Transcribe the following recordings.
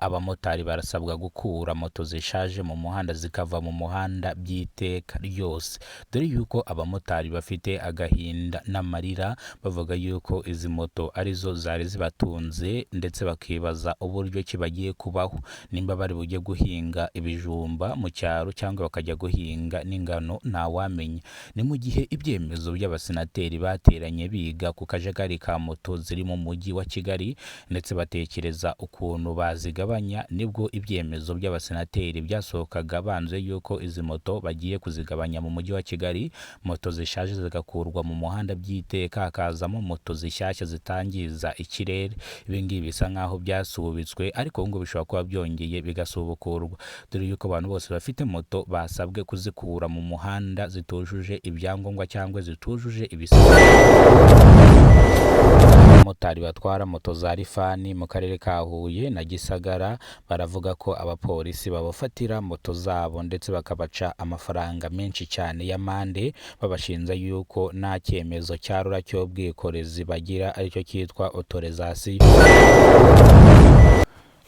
Abamotari barasabwa gukura moto zishaje mu muhanda zikava mu muhanda by'iteka ryose, dore yuko abamotari bafite agahinda n'amarira, bavuga yuko izi moto arizo zari zibatunze, ndetse bakibaza uburyo ki bagiye kubaho, nimba bari bujye guhinga ibijumba mu cyaro cyangwa bakajya guhinga n'ingano, ntawamenya. Ni mu gihe ibyemezo by'abasenateri bateranye biga ku kajagari ka moto ziri mu mujyi wa Kigali, ndetse batekereza ukuntu bazigabanya. Nibwo ibyemezo by'abasenateri byasohokaga banze yuko izi moto bagiye kuzigabanya mu mujyi wa Kigali, moto zishaje zigakurwa mu muhanda by'iteka, hakazamo moto zishyashya zitangiza ikirere. Ibi ngibi bisa nk'aho byasubitswe, ariko ubu ngubu bishobora kuba byongeye bigasubukurwa, dore yuko abantu bose bafite moto basabwe kuzikura mu muhanda zitujuje ibyangombwa cyangwa zitujuje ibisabwa. Abamotari batwara moto za rifani mu karere ka Huye na Gisagara baravuga ko abapolisi babafatira moto zabo ndetse bakabaca amafaranga menshi cyane y'amande, babashinja yuko nta cyemezo cya RURA cy'ubwikorezi bagira, aricyo cyitwa autorisation.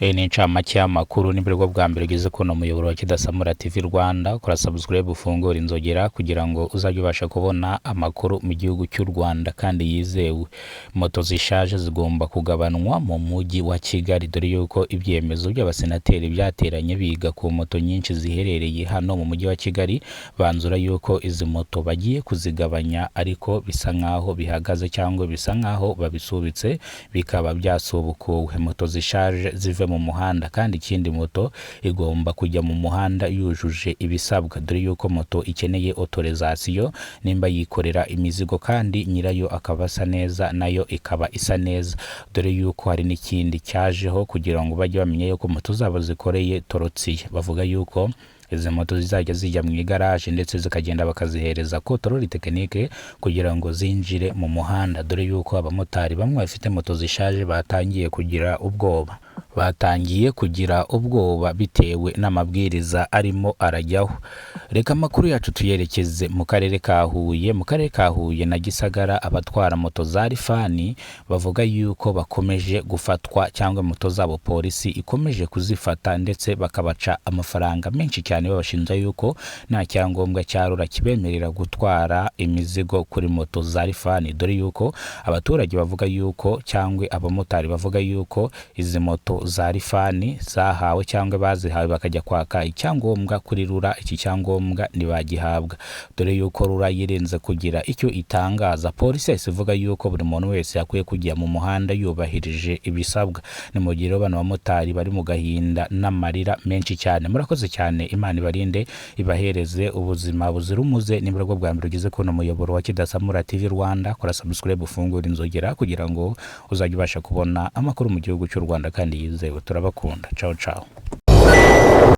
Iyi ni incamake y'amakuru. Ni bwo bwa mbere ugeze kuno muyoboro wa Kidasamura TV Rwanda, kora subscribe, ufungure inzogera kugira ngo uzajye ubasha kubona amakuru mu gihugu cy'u Rwanda kandi yizewe. Moto zishaje zigomba kugabanwa mu mujyi wa Kigali, dore yuko ibyemezo by'abasenateri byateranye biga ku moto nyinshi ziherereye hano mu mujyi wa Kigali, banzura yuko izi moto bagiye kuzigabanya, ariko bisa nkaho bihagaze cyangwa bisa nkaho babisubitse, bikaba byasubukuwe. Moto zishaje zive mu muhanda, kandi ikindi, moto igomba kujya mu muhanda yujuje ibisabwa, dore yuko moto ikeneye autorisation nimba yikorera imizigo, kandi nyirayo akaba asa neza, nayo ikaba isa neza, dore yuko hari n'ikindi cyajeho kugira ngo bajye bamenya yuko moto zabo zikoreye torotsi. Bavuga yuko izi moto zizajya zijya mu igaraje ndetse zikagenda bakazihereza contrôle technique kugira ngo zinjire mu muhanda, dore yuko abamotari bamwe bafite moto zishaje batangiye kugira ubwoba bitewe n'amabwiriza arimo arajyaho. Reka amakuru yacu tuyerekeze mu karere ka Huye. Mu karere ka Huye na Gisagara, abatwara moto za rifani bavuga yuko bakomeje gufatwa, cyangwa moto zabo polisi ikomeje kuzifata, ndetse bakabaca amafaranga menshi cyane, babashinja yuko nta cyangombwa cya RURA kibemerera gutwara imizigo kuri moto za rifani, dore yuko abaturage bavuga yuko, cyangwa abamotari bavuga yuko izi moto za rifani zahawe cyangwa bazihawe bakajya kwaka icyangombwa kuri RURA, iki cyangombwa ntibagihabwa, dore yuko RURA yirinze kugira icyo itangaza. Polisi yahise ivuga yuko buri muntu wese akwiye kujya mu muhanda yubahirije ibisabwa. Ni mu gihe rero bano bamotari bari mu gahinda n'amarira menshi cyane. Murakoze cyane, Imana ibarinde, ibahereze ubuzima buzira umuze. Niba bwo bwa mbere ugeze kuno muyoboro wa Kidasamura TV Rwanda, kora subscribe, ufungure inzogera kugira ngo uzajye ubasha kubona amakuru mu gihugu cy'u Rwanda kandi yizewe. Turabakunda, ciao ciao.